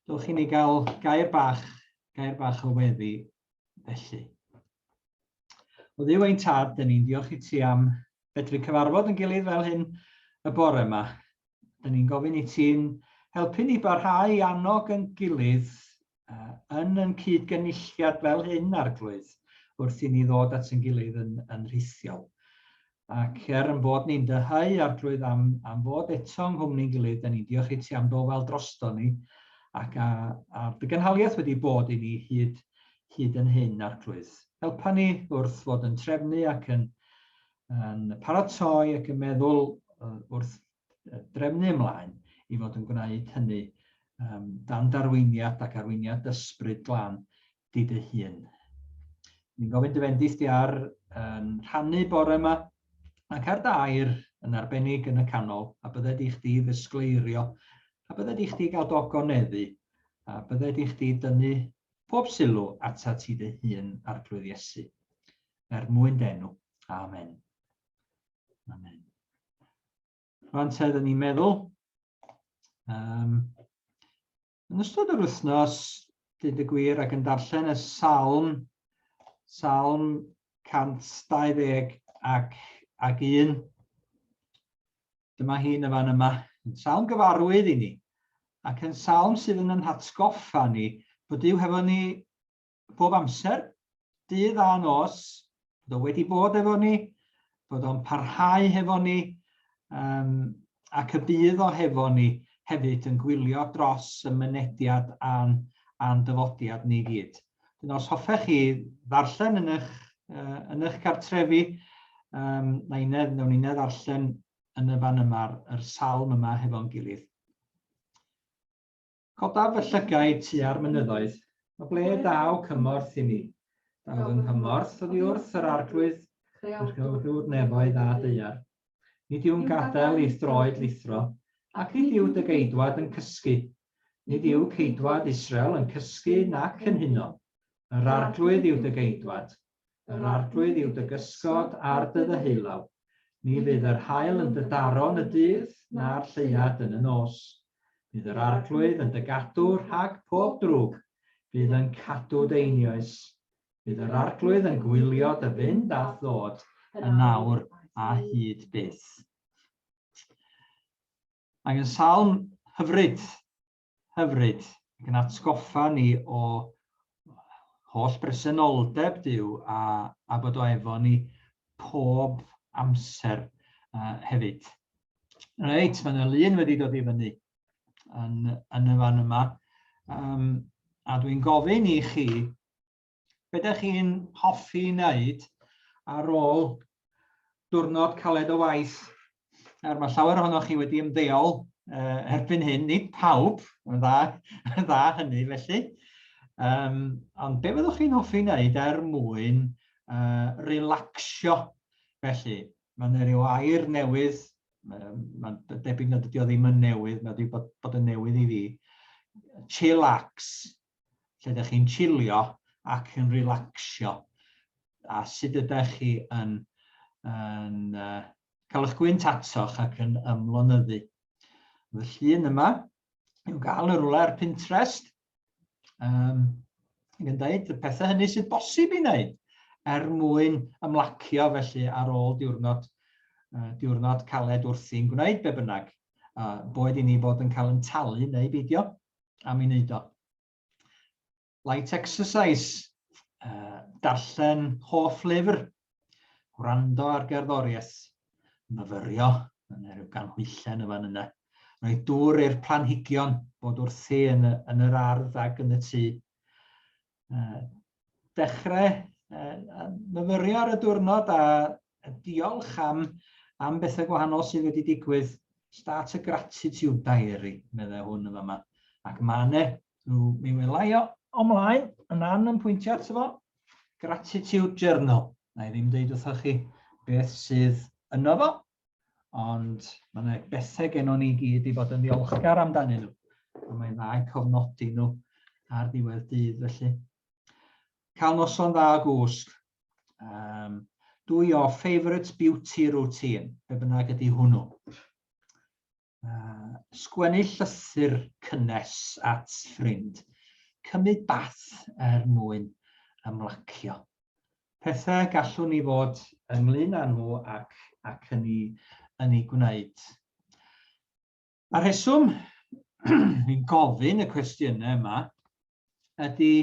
Dewch i ni gael gair bach, gair bach o weddi felly. O Dduw ein tad, dyn ni'n diolch i ti am fedru cyfarfod yn gilydd fel hyn y bore yma. Dyn ni'n gofyn i ti'n helpu ni barhau i annog yn gilydd yn yn cyd-gynulliad fel hyn, Arglwydd, wrth i ni ddod at yn gilydd yn, yn rhithiol. Ac er yn bod ni'n dyheu, Arglwydd, am, am fod eto yng nghwmni'n gilydd, da ni'n diolch i ti am dofal drosto ni, ac a, a dy gynhaliaeth wedi bod i ni hyd, hyd yn hyn, Arglwydd. Helpa ni wrth fod yn trefnu ac yn, yn paratoi ac yn meddwl wrth drefnu ymlaen i fod yn gwneud hynny um, dan darweiniad ac arweiniad ysbryd glân di dy hun. Ni'n gofyn dy fendith di ar um, rhannu bore yma ac ar dy air yn arbennig yn y canol, a bydded i chdi ddisgleirio, a bydded i chdi gael dogoneddu, a bydded i chdi dynnu pob sylw atat ti dy hun, Arglwydd Iesu. Er mwyn d'enw. Amen. Amen. Rwan te, dyn ni'n meddwl, um, yn ystod yr wythnos, dyd y gwir, ac yn darllen y salm, salm 120 ac, ac 1, dyma hi'n y fan yma, yn salm gyfarwydd i ni, ac yn salm sydd yn yn hatgoffa ni bod Duw hefo ni bob amser, dydd a nos, bod o wedi bod efo ni, bod o'n parhau hefo ni, um, ac y bydd o hefo ni hefyd yn gwylio dros y mynediad a'n, a'n dyfodiad ni gyd. Dyn os hoffech chi ddarllen yn eich, uh, yn eich cartrefi, um, na uned, nawn uned ddarllen yn y fan yma, yr salm yma hefo'n gilydd. Codaf fy llygaid tua'r mynyddoedd, o ble daw cymorth i mi? Daw fy nghymorth oddi wrth yr Arglwydd, Creawdwr nefoedd a daear. Nid yw'n gadael i'th droed lithro, ac nid yw dy geidwad yn cysgu. Nid yw ceidwad Israel yn cysgu nac yn huno. Yr Arglwydd yw dy geidwad, Yr Arglwydd yw dy gysgod ar dy ddeheulaw. Ni fydd yr haul yn dy daro yn y dydd, na'r lleuad yn y nos. Bydd yr Arglwydd yn dy gadw rhag pob drwg, bydd yn cadw dy einioes. Bydd yr Arglwydd yn gwylio dy fynd a'th ddod yn awr a hyd byth. Ac yn salm hyfryd, hyfryd ac yn atgoffa ni o holl bresenoldeb Duw a, a bod o efo ni pob amser uh, hefyd. Reit, mae yna lun wedi dod i fyny yn, yn y fan yma. Um, a dwi'n gofyn i chi Be dych chi'n hoffi wneud ar ôl diwrnod caled o waith? Nawr, mae llawer ohonoch chi wedi ymddeol uh, erbyn hyn, nid pawb, yn dda, yn dda hynny felly. Um, ond be fyddwch chi'n hoffi wneud er mwyn uh, relaxio? Felly, mae yna rhyw air newydd, mae'n debyg nad ydy o ddim yn newydd, mae wedi bod, bod yn newydd i fi. Chillax, lle ydych chi'n chilio ac yn relaxio, a sut ydych chi yn, yn uh, cael eich gwynt atoch ac yn ymlonyddu. Y llun yma i'w gael yn rhywle ar Pinterest, um, ac yn dweud y pethau hynny sydd bosib i wneud er mwyn ymlacio felly ar ôl diwrnod, uh, diwrnod caled wrthi'n gwneud be bynnag, uh, boed i ni fod yn cael yn talu neu beidio am ei wneud o. Light exercise, uh, darllen hoff lyfr, gwrando ar gerddoriaeth, myfyrio, yna rhyw ganhwyllen y fan yna, rhoi dŵr i'r planhigion, bod wrthi yn, y, yn yr ardd ac yn y tŷ. Uh, dechrau uh, myfyrio ar y diwrnod a diolch am, am bethau gwahanol sydd wedi digwydd. Start a gratitude diary, meddai hwn yn fama. Ac mae yna, mi welai o ymlaen, yn an yn pwyntio ato fo, gratitude journal. Na i ddim dweud wrthoch chi beth sydd yno fo, ond mae yna bethau gennon ni gyd i fod yn ddiolchgar amdanyn nhw. A mae'n dda eu cofnodi nhw ar ddiwedd dydd felly. Cael noson dda o gwsg. Um, do your favourite beauty routine, be bynnag ydy hwnnw. Sgwennu llythyr cynnes at ffrind. Cymryd bath er mwyn ymlacio. Pethau gallwn ni fod ynglyn â nhw ac, ac yn ei, yn ei gwneud. A rheswm ni'n gofyn y cwestiynau yma ydy,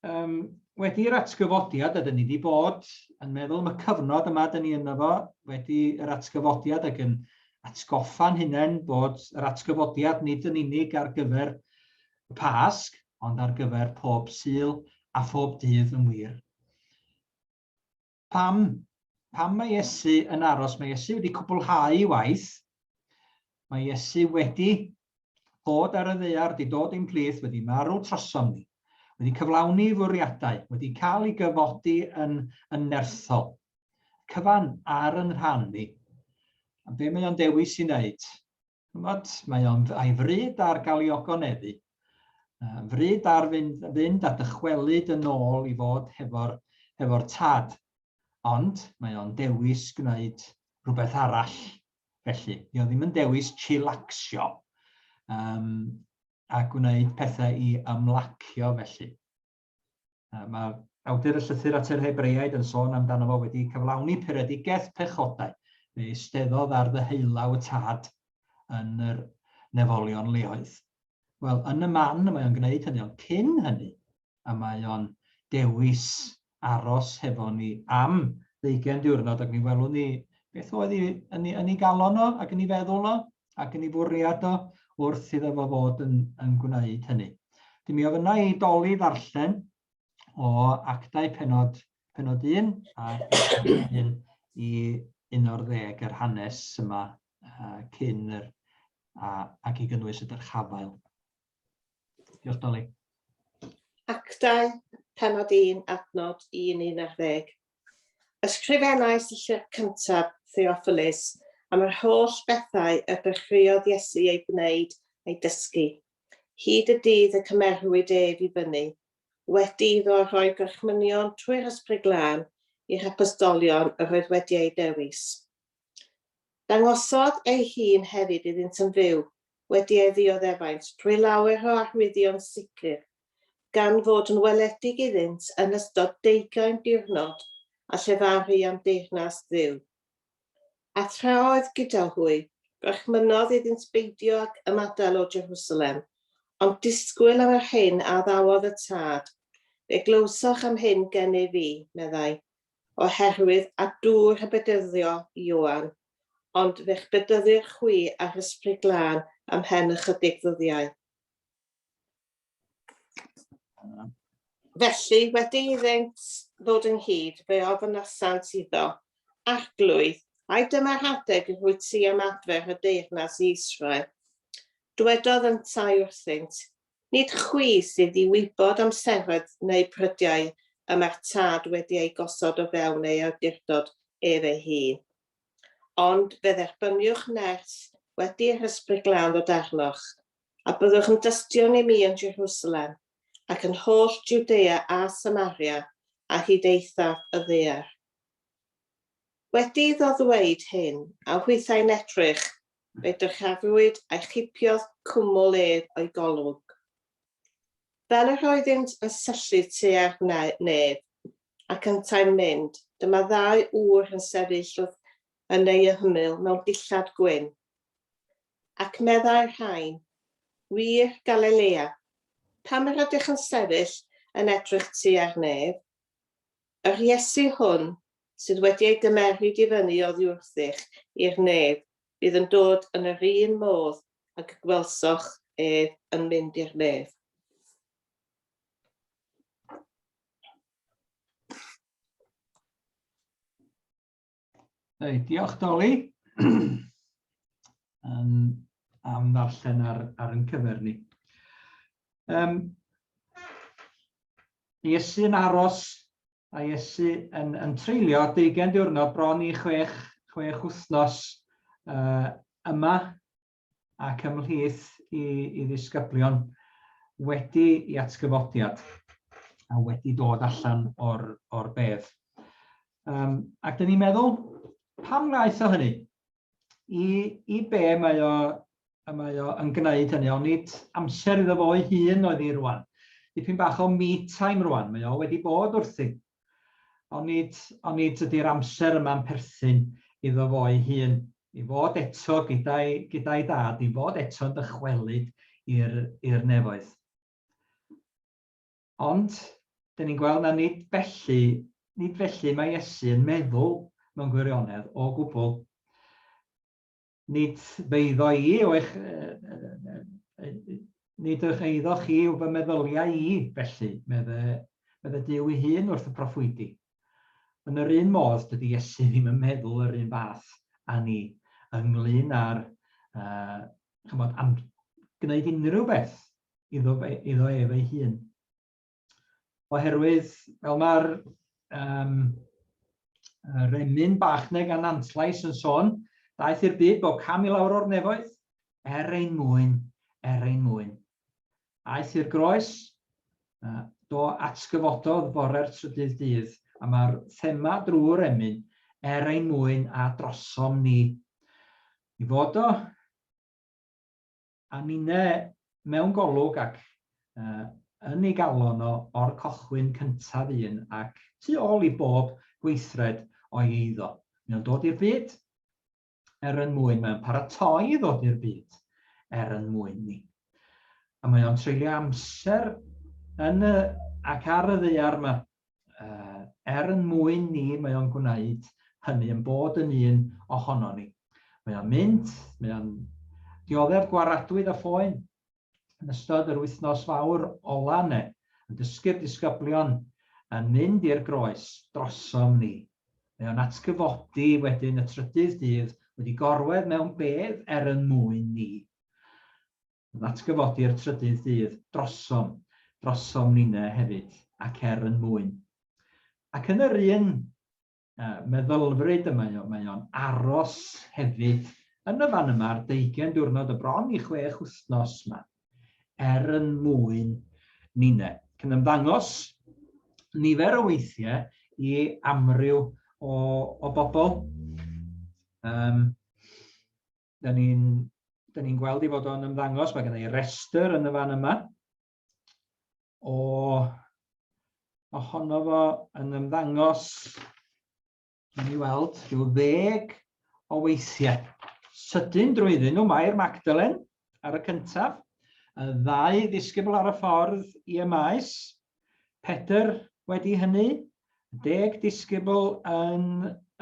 um, wedi'r atgyfodiad, a dyn ni wedi bod yn meddwl am y cyfnod yma dyn ni yno fo, wedi yr atgyfodiad ac yn atgoffa'n hunain bod yr atgyfodiad nid yn unig ar gyfer y Pasg, ond ar gyfer pob Sul a phob dydd yn wir. Pam? Pam mae Iesu yn aros? Mae Iesu wedi cwblhau ei waith. Mae Iesu wedi bod ar y ddaear, wedi dod i'n plith, wedi marw trosom ni, wedi cyflawni ei fwriadau, wedi cael ei gyfodi yn, yn nerthol. Cyfan ar yn rhan ni. A be mae o'n dewis i wneud? Ch'mod, mae o'n a'i fryd ar gael ei ogoneddu, fryd ar fynd, fynd a dychwelyd yn ôl i fod hefo'r hefo tad. Ond mae o'n dewis gwneud rhywbeth arall felly. Di o ddim yn dewis chillaxio um, a gwneud pethau i ymlacio felly. Mae awdur y llythyr at yr Hebreaid yn sôn amdano fo wedi cyflawni puredigaeth pechodau. Fe eisteddodd ar ddeheulaw y tad yn yr nefolion leoedd. Wel, yn y man y mae o'n gwneud hynny, ond cyn hynny, a mae o'n dewis aros hefo ni am ddeugain diwrnod, ac mi welwn ni beth oedd i, yn, ei, yn ei galon o, ac yn ei feddwl o, ac yn ei fwriad o wrth iddo fo fod yn, yn gwneud hynny. Dim mi ofynna i Doli ddarllen o actau penod, penod 1 a 1 i 11 yr hanes yma uh, cyn yr, a, ac i gynnwys y dyrchafael. Diolch Doli. Actau, penod 1, adnod 1, 11. Ysgrifennais y llyfr cyntaf, Theophilus, am yr holl bethau y dechreuodd Iesu eu gwneud a'u dysgu, hyd y dydd y cymerwyd ef i fyny, wedi iddo rhoi gorchmynion trwy'r Ysbryd Glân i'r apostolion yr oedd wedi eu dewis. Dangosodd ei hun hefyd iddynt yn fyw, wedi ei ddioddefaint, drwy lawer o arwyddion sicr, gan fod yn weledig iddynt yn ystod deugain diwrnod a llefaru am deyrnas Dduw. A thra oedd gyda hwy, gorchmynnodd iddynt beidio ag ymadael o Jerusalem, ond disgwyl am yr hyn a addawodd y Tad. Fe glywsoch am hyn gennyf fi, meddai, oherwydd a dŵr y bedyddio Ioan, ond fe'ch bedyddir chwi â'r Ysbryd Glân ymhen ychydig ddyddiau. Felly, wedi iddynt ddod ynghyd, fe ofynasant iddo, Arglwydd, ai dyma'r adeg yr wyt ti am adfer y deyrnas i Israel? Dwedodd yntau wrthynt, Nid chwi sydd i wybod amseroedd neu prydiau y mae'r Tad wedi eu gosod o fewn ei awdurdod ef ei hun. Ond fe dderbyniwch nerth wedi i'r Ysbryd Glân ddod arnoch, A byddwch yn dystion i mi yn Jerusalem, ac yn holl Jwdea a Samaria, a hyd eithaf y ddaear. Wedi iddo ddweud hyn, a hwythau'n edrych, fe'i dyrchafwyd a'i chipiodd cwmwl ef o'i golwg. Fel yr oeddynt yn syllu tua'r nef, ac yntau'n mynd, dyma ddau ŵr yn sefyll wrth yn ei hymyl mewn dillad gwyn. Ac meddai'r rhain, Wir, Galilea, pam yr ydych yn sefyll yn edrych tua'r nef? Yr Iesu hwn, sydd wedi ei gymeryd i fyny oddi wrthych i'r nef, bydd yn dod yn yr un modd ag y gwelsoch ef yn mynd i'r nef. Reit, diolch Doli am ddarllen ar, ar ein cyfer ni. Um, Iesu yn aros a Iesu yn, yn treulio deugain diwrnod bron i chwech, chwech wythnos uh, yma ac ymhlith i, i ddisgyblion wedi i atgyfodiad a wedi dod allan o'r, or bedd. Um, ac dyn ni'n meddwl, pam wnaeth o hynny? I, I be mae o y mae o yn gwneud hynny, ond nid amser iddo fo'i hun oedd hi rwan. Dipyn bach o me time rwan, mae o wedi bod wrthi. Ond nid, ond nid ydy'r amser yma'n perthyn iddo fo'i hun, i fod eto gyda'i, gyda'i dad, i fod eto'n dychwelyd i'r nefoedd. Ond, dyn ni'n gweld na nid felly, nid felly mae Iesu yn meddwl mewn gwirionedd o gwbl. Nid fy eiddo i yw eich... Nid eich eiddo chi yw fy meddyliau i, felly, medde, medde Duw ei hun wrth y proffwydi. Yn yr un modd, dydy Iesu ddim yn meddwl yr un fath â ni ynglyn â'r, uh, chymod, am gwneud unrhyw beth iddo, iddo ef ei hun. Oherwydd, fel mae'r um, yr emyn bach neu gan Antlais yn sôn, daeth i'r byd bob cam i lawr o'r nefoedd, er ein mwyn, er ein mwyn. Aeth i'r groes, do atgyfododd fore'r trydydd dydd, a mae'r thema drwy'r emyn, er ein mwyn a drosom ni. I fod o A ninne mewn golwg ac yn ei galon o o'r cochwyn cyntaf un ac tu ôl i bob gweithred o'i eiddo. Mae o'n dod i'r byd er yn mwyn, mae o'n paratoi i ddod i'r byd er yn mwyn ni. A mae o'n treulio amser yn y, ac ar y ddaear yma er yn mwyn ni, mae o'n gwneud hynny yn bod yn un ohono ni. Mae o'n mynd, mae o'n dioddef gwaradwydd a phoen yn ystod yr wythnos fawr ola ne, yn dysgu'r disgyblion yn mynd i'r groes drosom ni. Mae o'n atgyfodi wedyn y trydydd dydd wedi gorwedd mewn bedd er yn mwyn ni. Yn atgyfodi'r trydydd dydd drosom, drosom ninne hefyd, ac er yn mwyn. Ac yn yr un uh, meddylfryd y mae o, mae o'n aros hefyd yn y fan yma ar deugain diwrnod y bron i chwech wythnos yma, er yn mwyn ninne. Ac yn ymddangos nifer o weithiau i amryw o, o bobl. Um, Da ni'n da ni'n gweld ei fod o'n ymddangos, mae gen i restr yn y fan yma o ohono fo yn ymddangos, ni weld rhyw ddeg o weithiau. Sydyn drwyddyn nhw, Mair Magdalen ar y cyntaf, y ddau ddisgybl ar y ffordd i y maes, Pedr wedi hynny, deg disgybl yn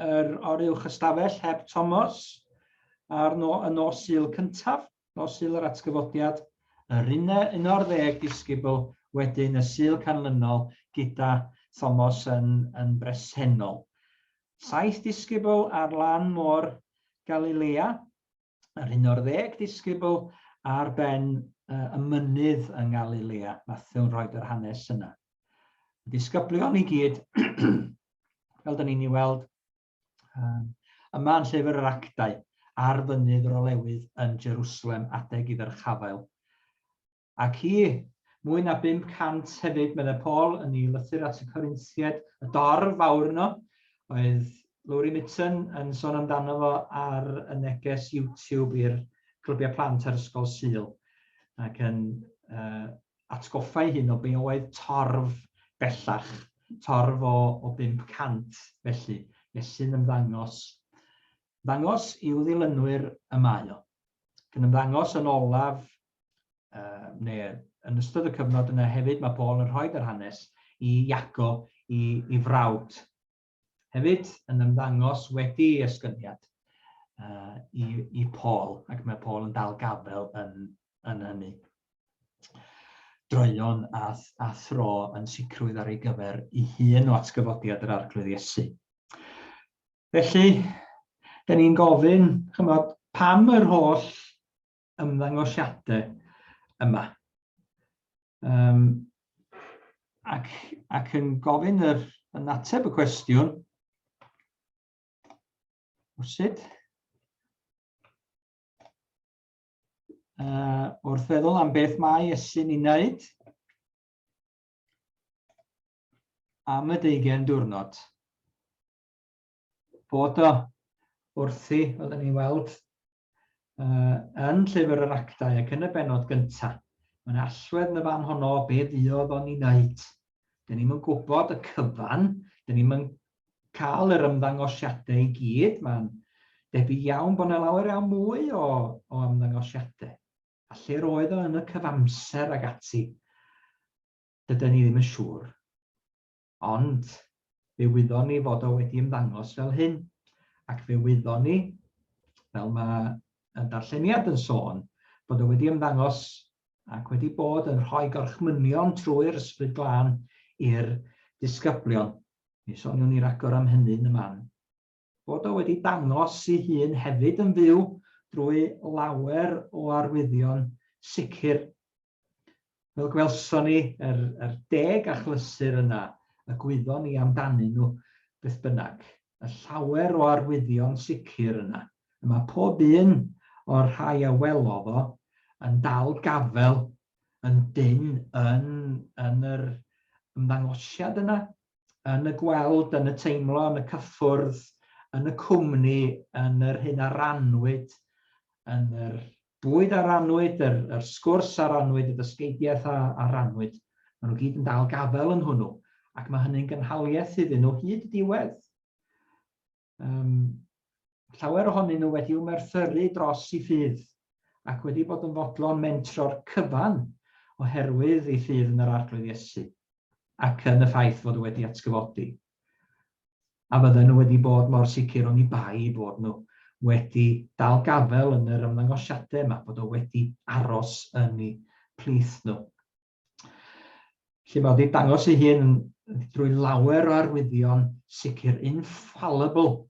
yr oruwch ystafell heb Tomos ar no, y nos Sul cyntaf, nos Sul yr atgyfodiad, yr une, un o'r ddeg disgybl wedyn y Sul canlynol gyda Thomos yn, yn bresennol. Saith disgybl ar lan môr Galilea, yr un o'r ddeg disgybl ar ben y mynydd yng Ngalilea. Mathew'n rhoi yr hanes yna. Y disgyblion i gyd, fel da ni'n ei weld, um, yma yn llyfr yr Actau, ar fynydd yr Olewydd yn Jerusalem adeg i ddyrchafael. Ac i mwy na 500 hefyd, meddai Paul yn ei lythyr at y Corinthiaid, y dorf fawr yno, oedd Lowri Mitton yn sôn amdano fo ar y neges YouTube i'r clybiau plant ar Ysgol Sul, ac yn uh, atgoffa ei hun o be oedd torf bellach, torf o, o 500 felly, Iesu'n ymddangos, ddangos i'w ddilynwyr y mae o. Ac yn ymddangos yn olaf uh, neu yn ystod y cyfnod yna hefyd, mae Paul yn rhoi yr hanes i Iago, i, i frawd. Hefyd yn ymddangos wedi ei esgyniad uh, i, i Paul, ac mae Paul yn dal gafel yn, yn hynny. Droeon a, a thro yn sicrwydd ar ei gyfer ei hun o atgyfodiad yr Arglwydd Iesu. Felly, da ni'n gofyn, chymod, pam yr holl ymddangosiadau yma. Um, ac, ac yn gofyn yr, yn ateb y cwestiwn, wrthyd, wrth feddwl am beth mae Iesu'n ei wneud am y deugain diwrnod, bod o wrthi, fel ni'n weld, Yn llyfr yr Actau ac yn y bennod gyntaf, mae'n allwedd yn y fan honno be fuodd o'n ei wneud. Dyn ni'm yn gwybod y cyfan, dyn ni'm yn cael yr ymddangosiadau i gyd, mae'n debyg iawn bod yna lawer iawn mwy o, o ymddangosiadau. A lle roedd o yn y cyfamser ag ati, dydyn ni ddim yn siŵr. Ond fe wyddon ni fod o wedi ymddangos fel hyn, ac fe wyddon ni, fel mae y darlleniad yn sôn, bod o wedi ymddangos ac wedi bod yn rhoi gorchmynion trwy'r Ysbryd Glân i'r disgyblion. Mi soniwn ni ragor am hynny yn y man. Bod o wedi dangos ei hun hefyd yn fyw drwy lawer o arwyddion sicr. Fel gwelson ni yr, yr deg achlysur yna y gwyddon ni amdanyn nhw beth bynnag, y llawer o arwyddion sicr yna. Y mae pob un o'r rhai a welodd o yn dal gafel yn dynn yn, yn yr ymddangosiad yna, yn y gweld, yn y teimlo, yn y cyffwrdd, yn y cwmni, yn yr hyn a rannwyd, yn yr bwyd a rannwyd, yr, yr sgwrs a rannwyd, y ddysgeidiaeth a, a rannwyd. Maen nhw gyd yn dal gafel yn hwnnw, ac mae hynny'n gynhaliaeth iddyn nhw hyd y diwedd. Um, llawer ohonyn nhw wedi'w merthyru dros i ffydd ac wedi bod yn fodlon mentro'r cyfan oherwydd ei ffydd yn yr Arglwydd Iesu ac yn y ffaith fod o wedi atgyfodi. A fydden nhw wedi bod mor sicr oni bai bod nhw wedi dal gafel yn yr ymddangosiadau yma, bod o wedi aros yn eu plith nhw. Felly mae wedi dangos ei hun drwy lawer o arwyddion sicr, infallible,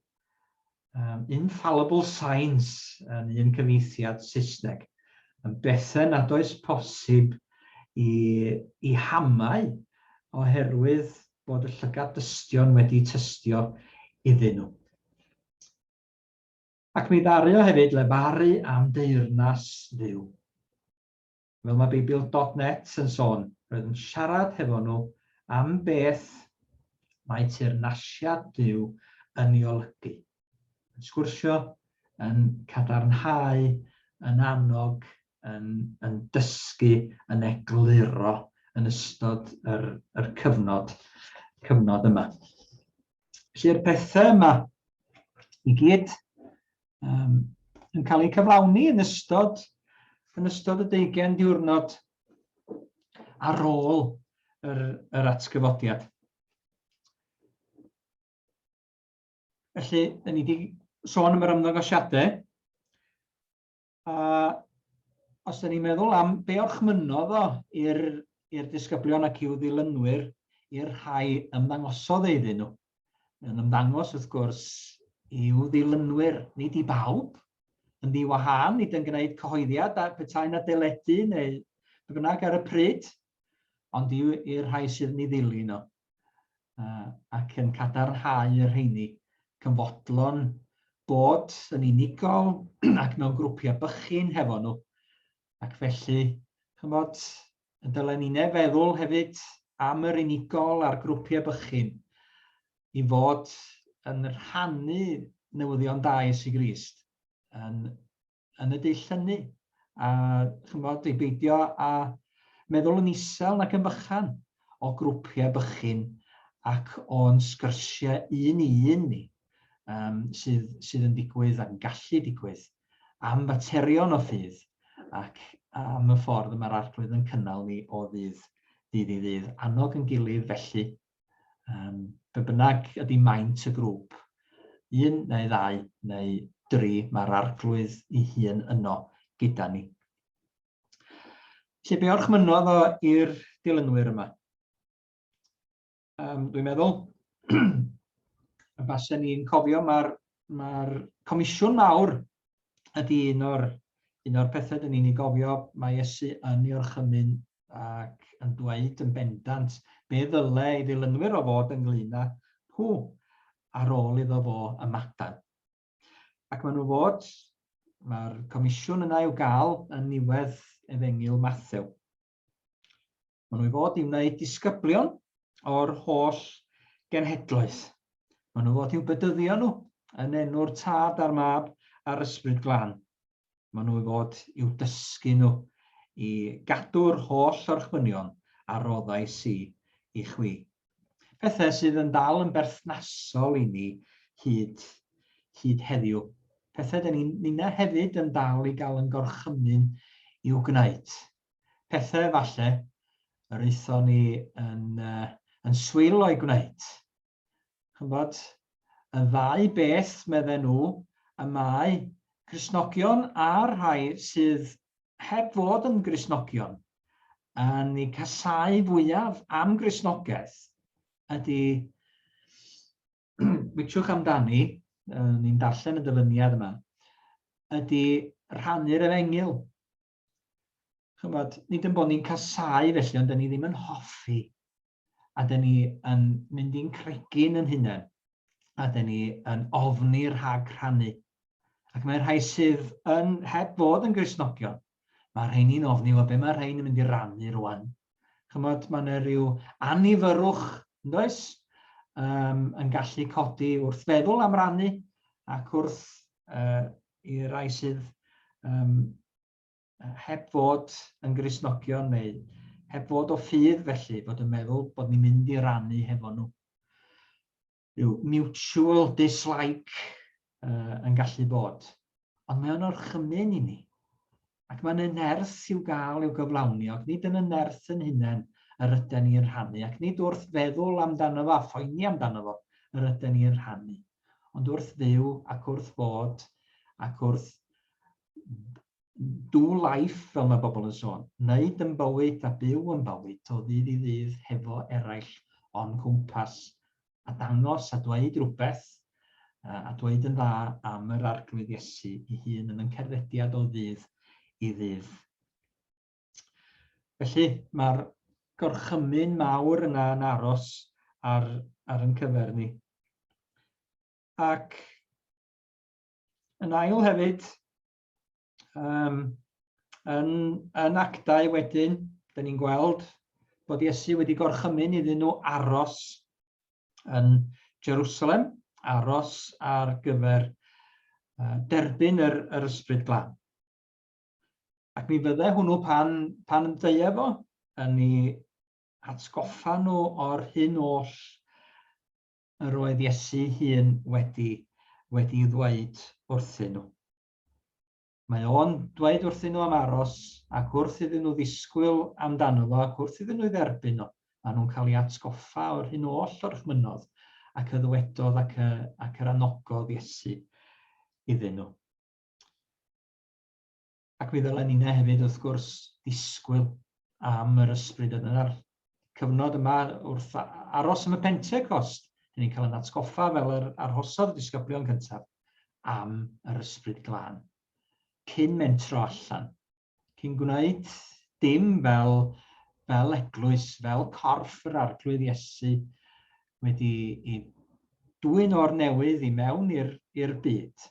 infallible signs yn un cyfieithiad Saesneg, yn bethau nad oes posib i, i hamau oherwydd bod y llygad dystion wedi tystio iddyn nhw. Ac mi ddaru o hefyd lefaru am deyrnas Dduw. Fel mae Beibl dot net yn sôn, roedd yn siarad hefo nhw am beth mae teyrnasiad Duw yn ei olygu. Yn sgwrsio, yn cadarnhau, yn annog, yn, yn dysgu, yn egluro yn ystod yr, yr cyfnod, cyfnod yma. Felly'r pethau yma i gyd um, yn cael eu cyflawni yn ystod, yn ystod y deugain diwrnod ar ôl yr, yr atgyfodiad. Felly, da ni wedi sôn am yr ymddangosiadau, a os da ni'n meddwl am be orchmynodd o i'r i'r disgyblion ac i'w ddilynwyr, i'r rhai ymddangosodd e iddyn nhw, Mae'n ymddangos, wrth gwrs, i'w ddilynwyr, nid i bawb, yn ddiwahân, nid yn gwneud cyhoeddiad a petai na deledu neu be bynnag ar y pryd, ond i'r rhai sydd yn ei ddilyn o, ac yn cadarnhau y rheini, cyfodlon bod yn unigol ac mewn grwpiau bychin hefo nhw, ac felly, chymod, y dylen ninne feddwl hefyd am yr unigol a'r grwpiau bychin i fod yn rhannu newyddion da Iesu Grist yn, yn y dull hynny. A chymod, i beidio â meddwl yn isel nac yn fychan o grwpiau bychin ac o'n sgyrsiau un i un ni um, sydd, sydd yn digwydd ac yn gallu digwydd am faterion o ffydd ac am y ffordd y mae'r Arglwydd yn cynnal ni o ddydd ddydd i ddydd. Annog yn gilydd felly, um, be bynnag ydy maint y grŵp, un neu ddau neu dri, mae'r Arglwydd ei hun yno gyda ni. Felly be orchmynodd o i'r dilynwyr yma? Um, dwi'n meddwl, y basen ni'n cofio, mae'r mae comisiwn mawr ydy un o'r, un o'r pethau dyn ni'n ei gofio, mae Iesu yn ei orchymyn ac yn dweud yn bendant be ddyle ei ddilynwyr o fod ynglyn â nhw ar ôl iddo fo ymadael. Ac maen nhw fod, mae'r comisiwn yna i'w gael yn niwedd Efengyl Mathew. Maen nhw i fod i wneud disgyblion o'r holl genhedloedd. Maen nhw fod i'w bedyddio nhw yn enw'r Tad a'r Mab a'r Ysbryd Glân. Maen nhw i fod i'w dysgu nhw i gadw'r holl orchmynion a roddais i i chwi. Pethau sydd yn dal yn berthnasol i ni hyd, hyd heddiw. Pethau dyn ni'n ninna hefyd yn dal i gael yn gorchymyn i'w gwneud. Pethau falle yr aethon ni yn, yn swil o'i gwneud. Ch'mbod, y ddau beth, medden nhw, y mae Cristnogion a'r rhai sydd heb fod yn Gristnogion yn eu casáu fwyaf am Gristnogaeth ydy, witsiwch amdani, ni'n darllen y dyfyniad yma, ydy rhannu'r efengyl. Ch'mbod, nid yn bod ni'n casáu felly, ond 'dyn ni ddim yn hoffi a dyn ni yn mynd i'n cregyn yn hunain, a dyn ni yn ofni rhag rhannu. Ac mae rhai sydd yn heb fod yn Gristnogion, mae rheini'n ofni, wel be mae rhain yn mynd i rannu rwan? Chymod, mae yna rhyw annifyrwch, yndoes, yn gallu codi wrth feddwl am rannu ac wrth i rai sydd heb fod yn Gristnogion neu heb fod o ffydd felly, fod yn meddwl bod ni'n mynd i rannu hefo nhw. Rhyw mutual dislike yn gallu bod. Ond mae o'n orchymyn i ni. Ac mae'n y nerth i'w gael i'w gyflawni, ac nid yn y nerth yn hunain yr yden ni'n rhannu, ac nid wrth feddwl amdano fo a phoeni amdano fo yr yden ni'n rhannu, ond wrth fyw ac wrth fod ac wrth do life, fel mae bobl yn sôn, wneud yn bywyd a byw yn bywyd o ddydd i ddydd hefo eraill o'n cwmpas, a dangos a dweud rhywbeth, a dweud yn dda am yr Arglwydd Iesu ei hun yn ein cerddediad o ddydd i ddydd. Felly, mae'r gorchymyn mawr yna yn aros ar, ar ein cyfer ni. Ac Yn ail hefyd, yn, yn Actau wedyn, dyn ni'n gweld bod Iesu wedi gorchymyn iddyn nhw aros yn Jerusalem, aros ar gyfer derbyn yr, yr Ysbryd Glân. Ac mi fydde hwnnw pan, pan ddeia fo, yn ei atgoffa nhw o'r hyn oll yr oedd Iesu hun wedi wedi ddweud wrthyn nhw. Mae o'n dweud wrthyn nhw am aros, ac wrth iddyn nhw ddisgwyl amdano fo, ac wrth iddyn nhw dderbyn o, maen nhw'n cael ei atgoffa o'r hyn oll orchmynnodd ac y ddywedodd ac, y, ac yr anogodd Iesu iddyn nhw. Ac mi ddylen ninnau hefyd, wrth gwrs, ddisgwyl am yr ysbryd yn yr cyfnod yma wrth aros am y Pentecost. Dyn ni'n cael yn atgoffa fel yr arhosodd y disgyblion cyntaf am yr ysbryd glân. Cyn mentro allan, cyn gwneud dim fel, fel eglwys, fel corff yr Arglwydd Iesu wedi i dwyn o'r newydd i mewn i'r byd.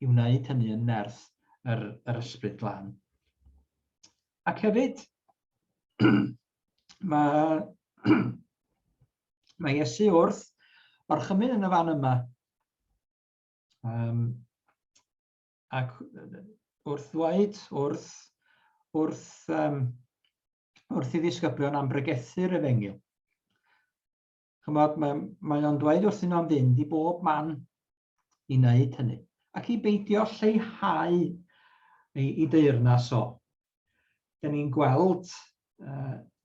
i wneud hynny yn nerth yr, yr Ysbryd Glân. Ac hefyd, mae, mae Iesu wrth orchymyn yn y fan yma, ac wrth ddweud, wrth, wrth, wrth i ddisgyblion am bregethu'r efengyl. Chymod, mae, mae o'n dweud wrthyn nhw am fynd i bob man i wneud hynny, ac i beidio lleihau ei, i deyrnas o. Dyn ni'n gweld,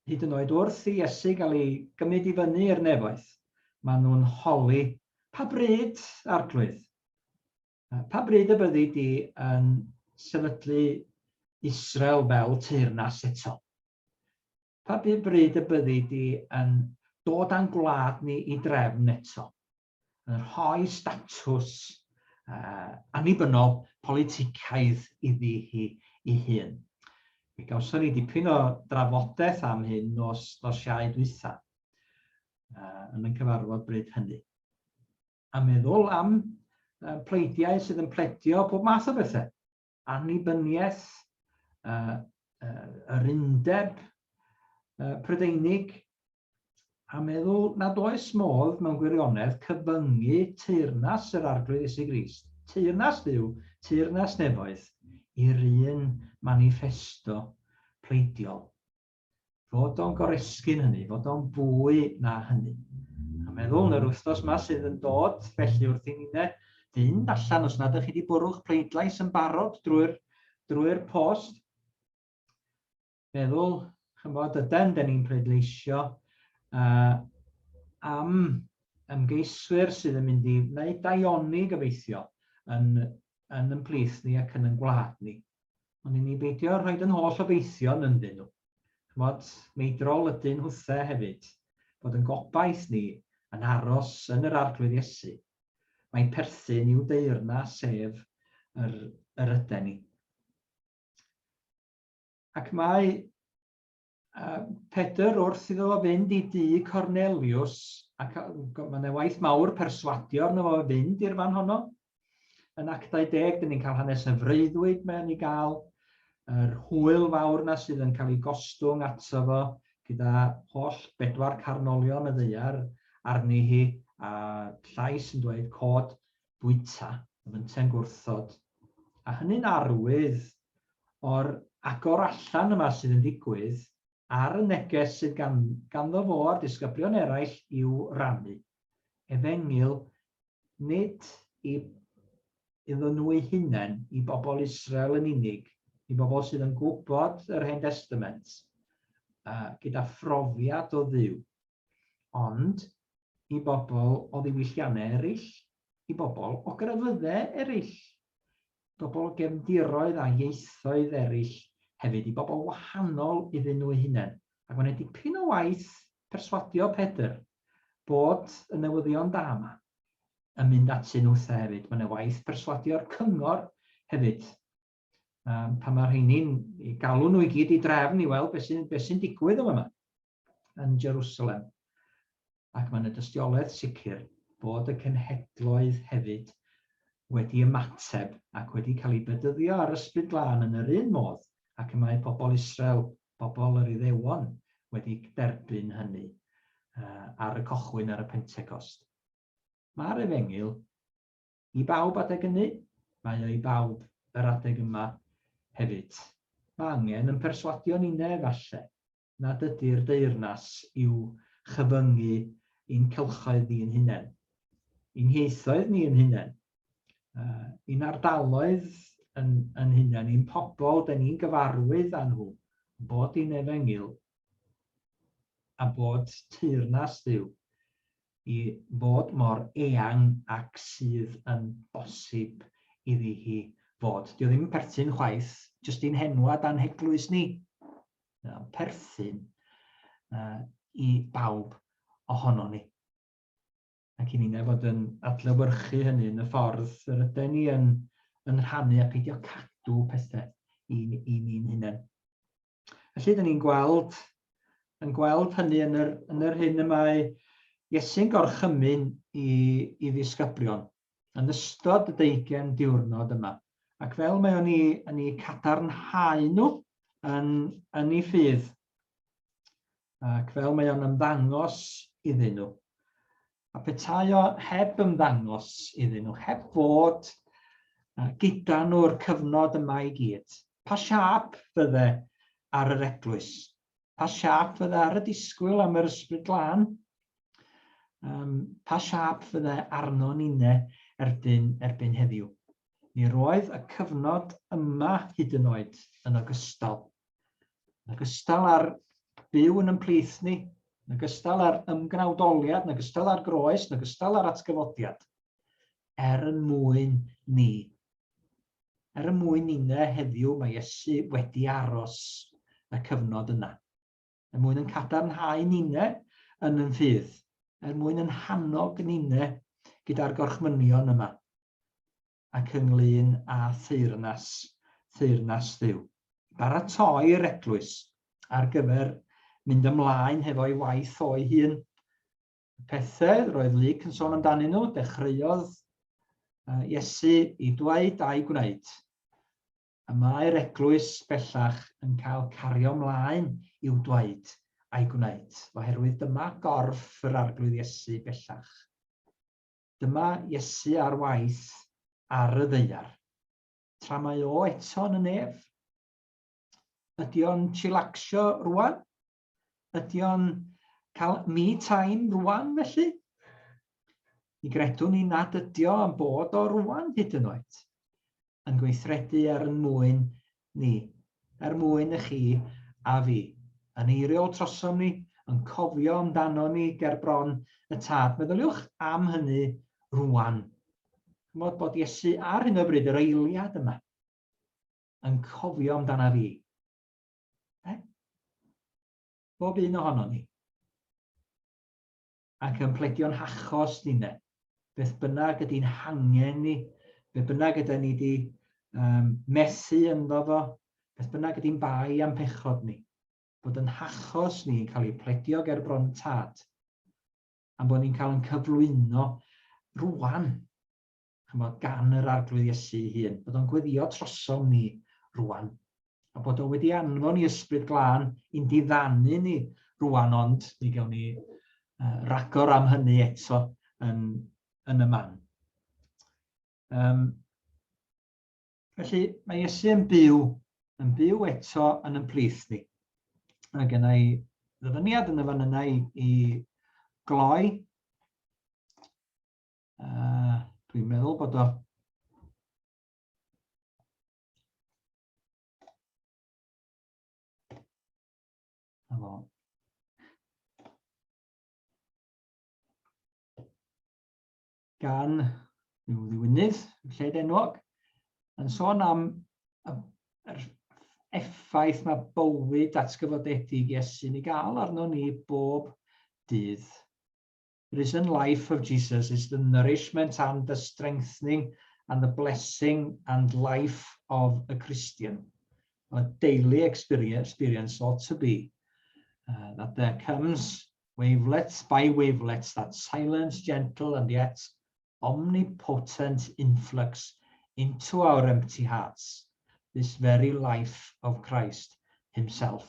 hyd yn oed wrth i Iesu gael ei gymryd i fyny i'r nefoedd, maen nhw'n holi, pa bryd, Arglwydd? Pa bryd y byddi di yn sefydlu Israel fel teyrnas eto? Pa bryd y byddi di yn dod â'n gwlad ni i drefn eto? Yn rhoi statws annibynnol politicaidd iddi hi ei hun. Mi gawson ni dipyn o drafodaeth am hyn nos, nos Iau dwytha yn ein cyfarfod bryd hynny. A meddwl am pleidiau sydd yn pledio pob math o bethau. annibyniaeth, yr undeb Prydeinig, a meddwl nad oes modd mewn gwirionedd cyfyngu teyrnas yr Arglwydd Iesu Grist, teyrnas Dduw, teyrnas nefoedd, i'r un maniffesto pleidiol. Fod o'n goresgyn hynny, fod o'n fwy na hynny. A meddwl yn yr wythnos yma sydd yn dod, felly wrth i ninne fynd allan, os nad ydych chi wedi bwrw'ch pleidlais yn barod drwy'r drwy post, meddwl, chymod, yden, den ni'n pleidleisio am ymgeiswyr sydd yn mynd i wneud daioni gobeithio yn, yn yn plith ni ac yn yn gwlad ni. Ond i ni beidio rhoid yn holl obeithion ynddyn nhw. Chymod, meidrol ydyn nhwthe hefyd, bod yn gobaith ni yn aros yn yr Arglwydd Iesu. Mae'n perthyn i'w deyrnas sef yr, yr yden ni. Ac mae Pedr wrth iddo fo fynd i dŷ Cornelius, ac mae yna waith mawr perswadio arno fo fynd i'r fan honno. Yn Actau 10, dyn ni'n cael hanes y freuddwyd mae o'n ei gael, yr hwyl fawr na sydd yn cael ei gostwng ato fo gyda holl bedwar carnolion y ddaear arni hi, a llais yn dweud cod bwyta, a fynte'n gwrthod. A hynny'n arwydd o'r agor allan yma sydd yn digwydd ar y neges sydd gan, ganddo fo a'r disgyblion eraill i'w rannu. Efengyl nid i iddo nhw eu hunain, i bobl Israel yn unig, i bobl sydd yn gwybod yr Hen Testament, gyda phrofiad o Dduw, ond i bobl o ddiwylliannau eraill, i bobl o grefyddau eraill, bobl o gefndiroedd a ieithoedd eraill hefyd, i bobl wahanol iddyn nhw eu hunain. Ac mae'n dipyn o waith perswadio Pedr bod y newyddion da yma yn mynd atyn nhwtha hefyd. Mae'n waith perswadio'r cyngor hefyd. Pan mae rheini'n galw nhw i gyd i drefn i weld beth sy'n be sy digwydd yma yn Jerusalem. Ac mae'n y dystiolaeth sicr bod y cenhedloedd hefyd wedi ymateb ac wedi cael eu bedyddio ar Ysbryd Glân yn yr un modd ac y mae pobl Israel, pobl yr Iddewon, wedi derbyn hynny ar y cochwyn ar y Pentecost. Mae'r efengyl i bawb adeg hynny, mae o i bawb yr adeg yma hefyd. Mae angen yn perswadio ninne efallai nad ydy'r deyrnas i'w chyfyngu i'n cylchoedd ni'n hunain, i'n hieithoedd ni yn hunain, i'n ardaloedd yn, yn hunain, i'n pobl, da ni'n gyfarwydd â nhw, bod i'n efengyl a bod teyrnas Dduw i fod mor eang ac sydd yn bosib iddi hi fod. Dio ddim yn perthyn chwaith, jyst i'n henwad a'n heglwys ni. Mae'n perthyn i bawb ohono ni. Ac i ninnau fod yn adlewyrchu hynny yn y ffordd yr ydyn ni yn, yn rhannu a peidio cadw pethau i, i ni'n hunain. Felly, dyn ni'n gweld, yn gweld hynny yn yr, yn yr hyn y mae Iesu'n gorchymyn i, i ddisgyblion yn ystod y deugain diwrnod yma. Ac fel mae o'n i, yn ei cadarnhau nhw yn, yn ei ffydd, ac fel mae o'n ymddangos iddyn nhw. A petai o heb ymddangos iddyn nhw, heb fod gyda nhw'r cyfnod yma i gyd, pa siâp fydde ar yr eglwys? Pa siâp fydde ar y disgwyl am yr Ysbryd Glân? Um, pa siâp fydde arno ninne erbyn, erbyn heddiw? Mi roedd y cyfnod yma hyd yn oed yn ogystal. Yn ogystal â'r byw yn ymplith ni, yn ogystal â'r ymgnawdoliad, yn ogystal â'r groes, yn ogystal â'r atgyfodiad, er yn mwyn ni. Er y mwyn ninne heddiw mae Iesu wedi aros y cyfnod yna. Er mwyn yn cadarnhau ninne yn yn ffydd, er mwyn yn hannog ninne gyda'r gorchmynion yma. ac ynglŷn â theyrnas, teyrnas Dduw. Baratoi'r eglwys ar gyfer mynd ymlaen hefo'i waith o'i hun. Y pethau roedd Luc yn sôn amdanyn nhw, dechreuodd Iesu i dweud a'i gwneud. A mae'r eglwys bellach yn cael cario ymlaen i'w dweud a'i gwneud, oherwydd dyma gorff yr Arglwydd Iesu bellach. Dyma Iesu ar waith ar y ddaear. Tra mae o eto yn y nef. Ydy o'n chillaxio rwan? Ydy o'n cael me time rwan felly? Mi gredwn ni nad ydy o am bod o rwan hyd yn oed. Yn gweithredu er yn mwyn ni, er mwyn y chi a fi. Yn eiriol trosom ni, yn cofio amdano ni ger bron y tad. Meddyliwch am hynny rwan. Chymod bod Iesu ar hyn o bryd, yr eiliad yma, yn cofio amdana fi. E? Bob un ohono ni. Ac yn pledio'n hachos ninne. Beth bynnag ydy'n hangen ni, beth bynnag ydy ni wedi methu ynddo fo, beth bynnag ydy'n bai am pechod ni, bod yn hachos ni yn cael ei pledio ger bron tad, am bod ni'n cael yn cyflwyno rwan, chymod, gan yr Arglwydd Iesu ei hun, bod o'n gweddio trosom ni rwan, a bod o wedi anfon i ysbryd glân i'n diddanu ni rwan, ond mi gawn ni ragor am hynny eto yn, yn y man. Um, felly, mae Iesu yn byw, yn byw eto yn yn plith ni. A gen i ddyfyniad yn y fan yna i, i gloi. Dwi'n meddwl bod o... Na fo. Gan rhyw ddiwynydd lled enwog, yn sôn am yr effaith mae bywyd atgyfodedig Iesu'n ei gael arno ni bob dydd. Risen life of Jesus is the nourishment and the strengthening and the blessing and life of a Christian. A daily experience, experience ought to be that there comes wavelets by wavelets, that silent, gentle and yet omnipotent influx into our empty hearts, this very life of Christ himself.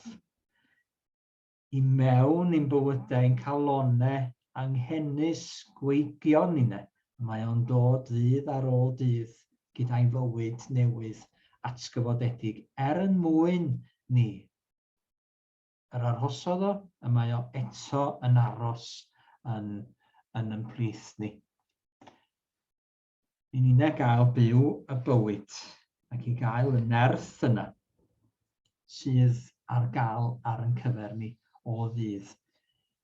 I mewn i'n bywydau, i'n calonnau anghenus gweigion ninne. Mae o'n dod ddydd ar ôl dydd gyda'i fywyd newydd atgyfodedig er yn mwyn ni. Yr arhosodd o, y mae o eto yn aros yn, yn yn plith ni. I ninne gael byw y bywyd ac i gael y nerth yna sydd ar gael ar yn cyfer ni o ddydd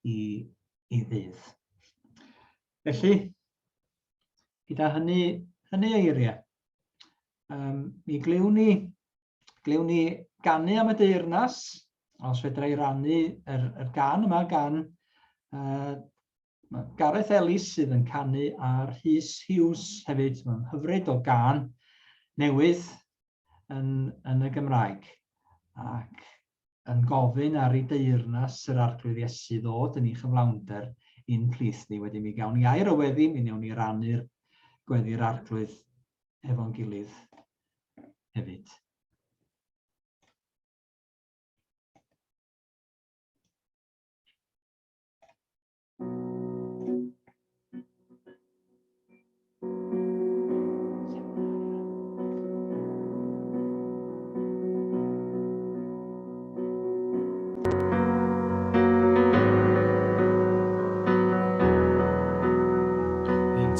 i, i ddydd. Felly, gyda hynny, hynny eiriau, um, mi glywn ni, glywn ni ganu am y deyrnas, os fedra i rannu yr, yr gan yma gan uh, Mae Gareth Ellis sydd yn canu a Rhys Hughes hefyd. Mae'n hyfryd o gân newydd yn, yn y Gymraeg ac yn gofyn ar ei deyrnas yr Arglwydd Iesu ddod yn ei chyflawnder i'n plith ni. Wedyn mi gawn ni air o weddi, mi wnewn ni rannu'r gweddi'r Arglwydd efo'n gilydd hefyd.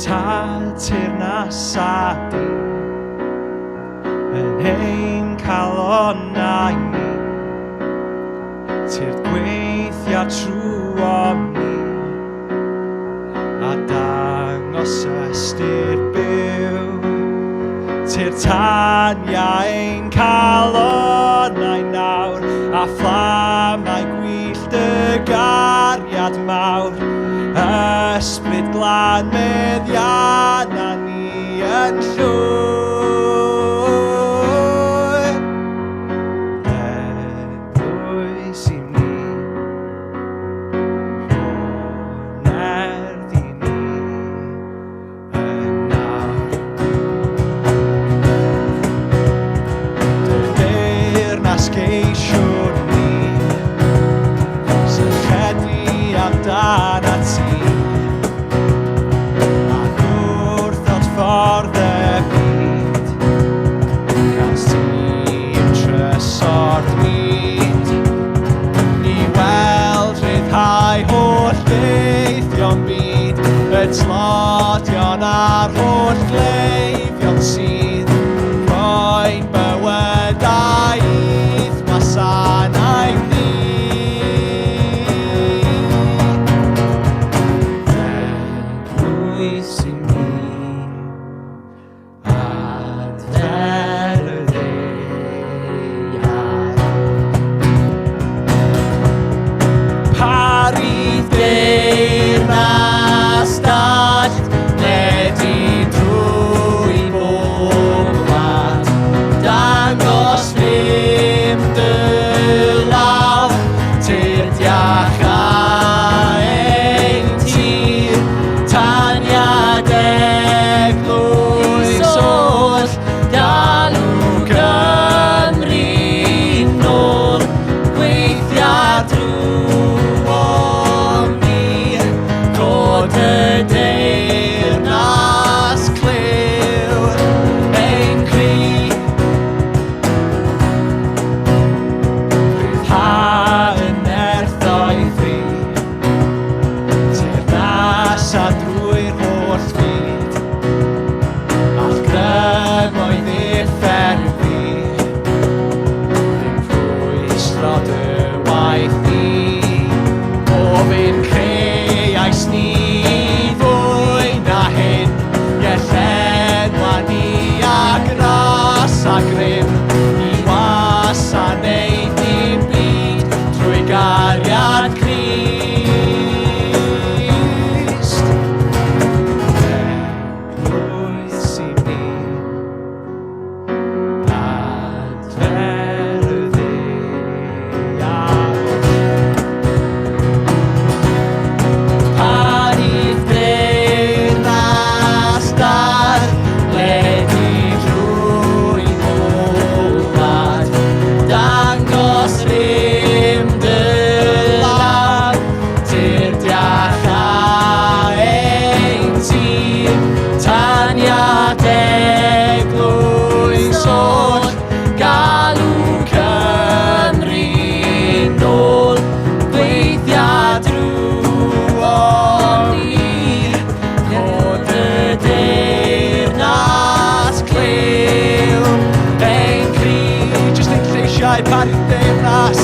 Tad teyrnas a di yn ein calonnau ni. Tyrd gweithio trwom ni a dangos ystyr byw. Tyrd tania ein calonnau nawr a fflamau gwyllt y gariad mawr. Ysbryd glân meddianna ni yn llwyr. Eglwys i ni, rho nerth i ni yn nawr. Dy deyrnas geisiwn ni, sychedu amdanat ti, a gwrthod ffordd y byd. Cariad Crist. Eglwys i ni, adfer y ddaear. Pan i'th deyrnas dad, ledu drwy bob gwlad, dangos rym dy law, tyrd iachau ein tir, taniad eglwys oll, galw Cymru nôl, gweithia drwom ni, cod y deyrnas clyw ein cri. Jyst ein lleisiau pan i'w deyrnas,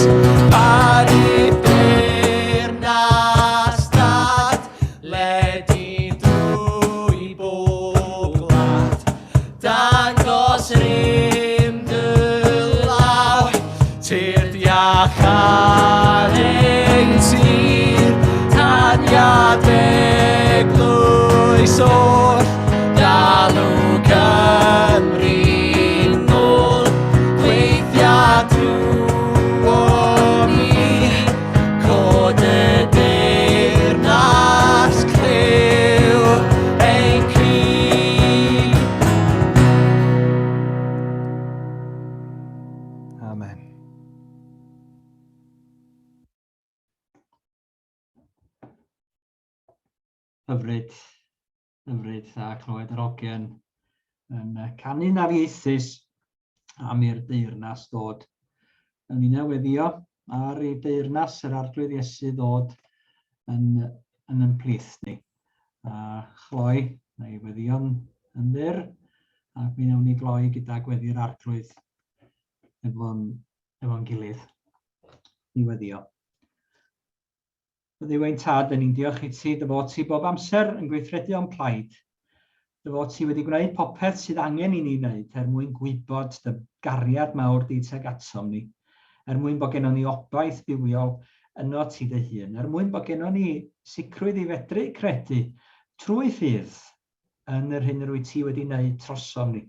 pan i'w deyrnas dad, ledu drwy bob gwlad. Dangos rym dy law, tyrd iachar ein tir, taniad eglwys oll, galw Cymru nôl, gweithia drwom ni, cod y deyrnas clyw ein cri. Amen. Hyfryd, hyfryd a clywed yr ogien yn canu'n afieithus am i'r deyrnas ddod. Yn ni'n weddio ar ei deyrnas yr Arglwydd Iesu ddod yn, yn yn plith ni. A chloi, neu weddio'n yn fyr, ac mi wnawn ni gloi gyda gweddi'r Arglwydd efo'n efo gilydd. Ni weddio. Dduw ein Tad, dyn ni'n diolch i ti dy fod ti bob amser yn gweithredu o'n plaid. Dy fod ti wedi gwneud popeth sydd angen i ni wneud er mwyn gwybod dy gariad mawr di tuag atom ni, er mwyn bod gennon ni obaith bywiol yno ti dy hun, er mwyn bod gennon ni sicrwydd i fedru credu trwy ffydd yn yr hyn yr wyt ti wedi wneud trosom ni.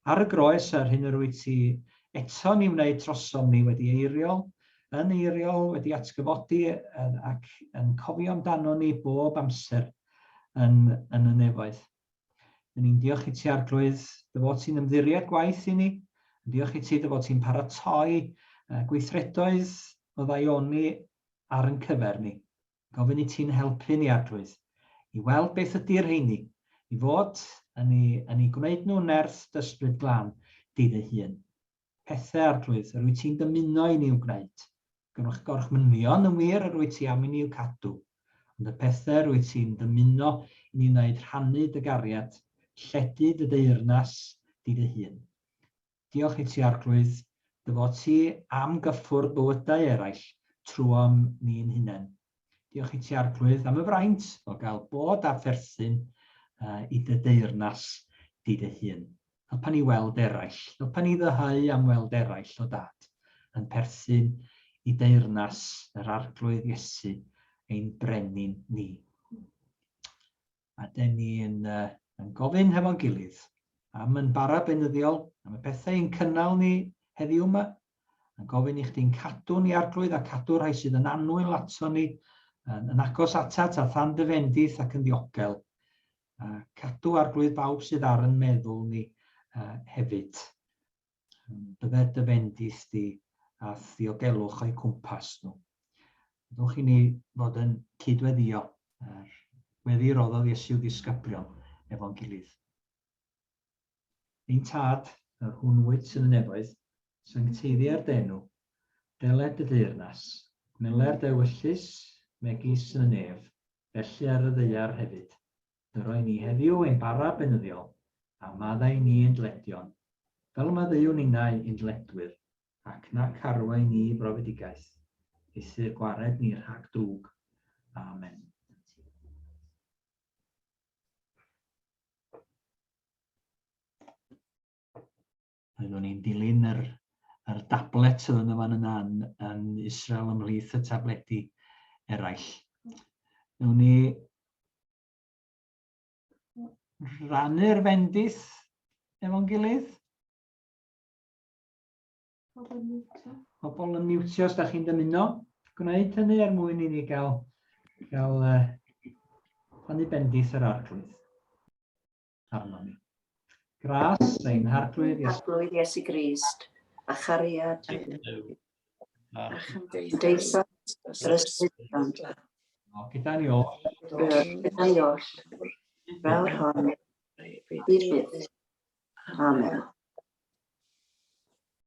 Ar y groes a'r hyn yr wyt ti eto'n ei wneud trosom ni wedi eiriol, yn eiriol, wedi atgyfodi ac yn cofio amdano ni bob amser yn, yn y nefoedd. Dyn ni'n diolch i ti, Arglwydd, dy fod ti'n ymddiried gwaith i ni. Yn diolch i ti dy fod ti'n paratoi gweithredoedd o ddaioni ar yn cyfer ni. Gofyn i ti'n helpu ni, Arglwydd, i weld beth ydy'r rheini, i fod yn ei, yn ei gwneud nhw nerth dysbryd glân di dy hun. Pethau, Arglwydd, yr wyt ti'n dymuno i ni i'w gwneud. Gwnewch gorchmynion yn wir yr wyt ti am i ni i'w cadw. Ond y pethau yr wyt ti'n dymuno i ni wneud rhannu dy gariad, lledu dy deyrnas di dy hun. Diolch i ti, Arglwydd, dy fod ti am gyffwrdd bywydau eraill trwom ni'n hunain. Diolch i ti, Arglwydd, am y fraint o gael bod a pherthyn i dy deyrnas di dy hun. Helpa ni weld eraill. Helpa ni ddyheu am weld eraill, o Dad, yn perthyn i deyrnas yr Arglwydd Iesu, ein Brenin ni. A den ni yn, uh, yn gofyn hefo'n gilydd am yn bara beunyddiol, am y pethau yn cynnal ni heddiw yma, yn gofyn i chdi'n cadw ni Arglwydd a cadw rhai sydd yn annwyl ato ni, yn, yn agos atat a than dy fendith ac yn ddiogel. A cadw Arglwydd bawb sydd ar yn meddwl ni uh, hefyd. Bydded dy fendith di a ddiogelwch o'u cwmpas nhw. Byddwch i ni fod yn cydweddio yr weddi roddodd Iesu i'w ddisgyblion efo'n gilydd. Ein Tad, yr hwn wyt yn y nefoedd, sancteiddier dy enw, deled dy deyrnas, gwneler dy ewyllys, megis yn y nef, felly ar y ddaear hefyd. Dyro i ni heddiw ein bara beunyddiol, a maddau i ni ein dyledion, fel y maddeuwn ninnau i'n dyledwyr, ac nac arwain ni i brofedigaeth, eithr gwared ni rhag drwg. Amen. Byddwn ni'n dilyn yr, yr dablet sydd yn y fan yna yn, yn Israel ymhlith y tabledi eraill. Newn ni rannu'r fendith efo'n gilydd? Pobl yn miwtio os da chi'n dymuno gwneud hynny er mwyn i ni gael, gael uh, rhannu bendith yr arglwydd arno ni. Gras ein harglwydd Iesu. Arglwydd Iesu Grist, a chariad A chymdeithas yr Ysbryd Glân. O, gyda ni oll. Gyda ni oll. Fel hon, hyd byth. Amen.